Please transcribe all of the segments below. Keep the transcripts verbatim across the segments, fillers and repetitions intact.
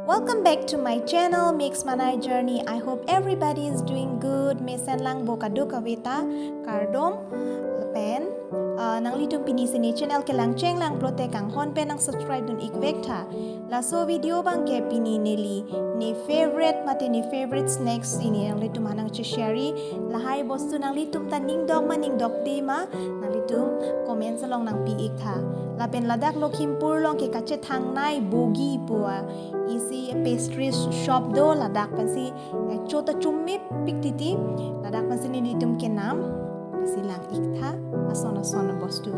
Welcome back to my channel, Mix Manai Journey. I hope everybody is doing good. Mesen lang bo kadokave ta, kardom, lapen, uh, nanglitum pini si ne channel kelang chenglang pulote kanghon pen nang subscribe dun ik vek tha. Laso video abangke pini neli ne favorite mate ne favorite snacks si ne nanglitum aphan nang che-share-i. Lahai bostu nanglitum ta ning dok ma ning dokde ma, nanglitum comments along nangpi ik tha. Lapen ladak Lakhimpur along ke kachethangnei Bogi pu a isi pastry shop do, ladak pensi, eh, cho ta chomepik titi, ladak pensi nelitum kenam, pensi lang ik tha ason ason bostu.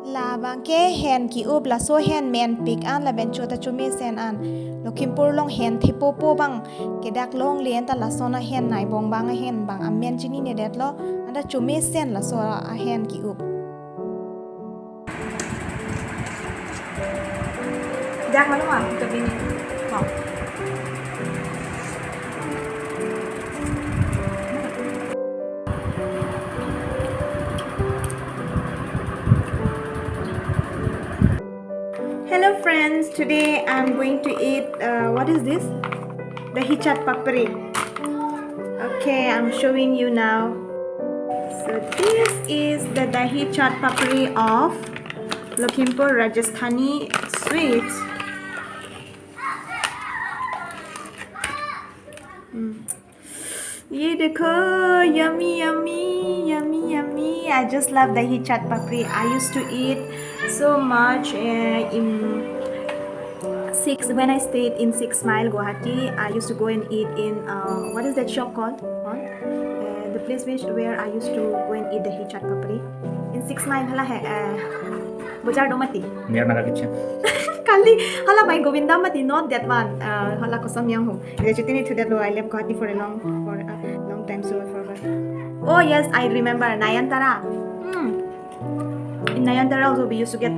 Labangke hen ki-up, laso hen menpik an lapen cho ta chomesen an. Lakhimpur along hen thepopo abang ke dak longle, anta lason ahen nei bong bang ahen abang amen chininedetlo, anta chomesen laso ahen ki-up. Dak mana ma, ke bini. Oh. Hello friends, today I'm going to eat, uh, what is this? Dahi chaat papri. Okay, I'm showing you now. So this is the dahi chaat papri of Lakhimpur Rajasthani sweets. Mm. Ye dekho, yummy, yummy, yummy, yummy. I just love dahi chaat papri. I used to eat so much, uh, in six, when I stayed in Six Mile, Guwahati. I used to go and eat in, uh, what is that shop called? Huh? Uh, the place which, where I used to go and eat dahi chaat papri. In Six Mile, hala hai, uh, Bazaar do mati. Near Naga Kitchen. Kali, hala bai Govinda mati, not that one. Uh, hala koson yang ho. Ede chutini thu det lo, I left Guwahati for a long, for a long time, so I forgot. Oh yes, I remember. Nayantara. Hmm. In Nayantara also we used to get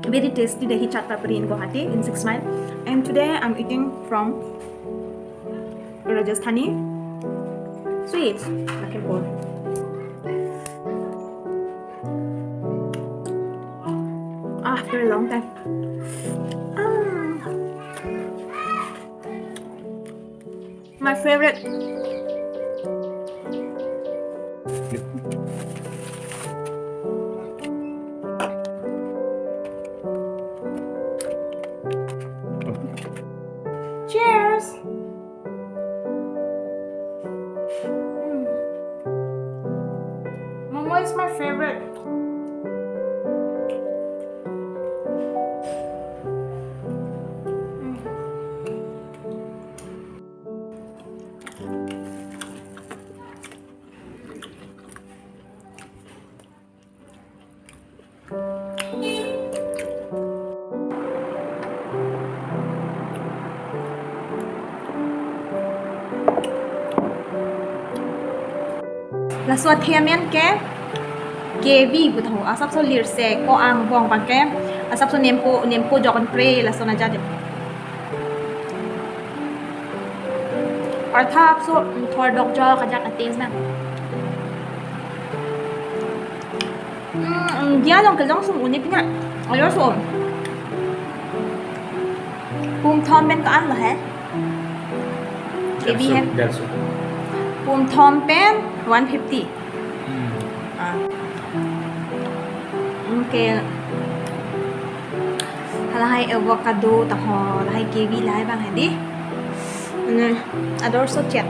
very tasty dahi chaat papri in Guwahati, in Six Mile. And today I'm eating from Rajasthani sweets, Lakhimpur. Ah, after a long time. Ah. My favorite. Cheers. Mm. Momo is my favorite. Mm. Laso athe amen ke kevi pu tho, asapso lirse ko-angbong abangke, asapso nempo, nempo jokon pre laso naja de. Artha apso, mm, thor dokjok ajak a-taste na. Mm, mm, dia along kelongsong un-e pina. Ayo so. Pum thom pen ko-an lo he? Kevi he? Derso, derso. Pum thom pen one fifty. Hmm. Ah. Okay. Halahai avocado ta ho, lahai kevi lahai abang he di. Ne, ador so chet.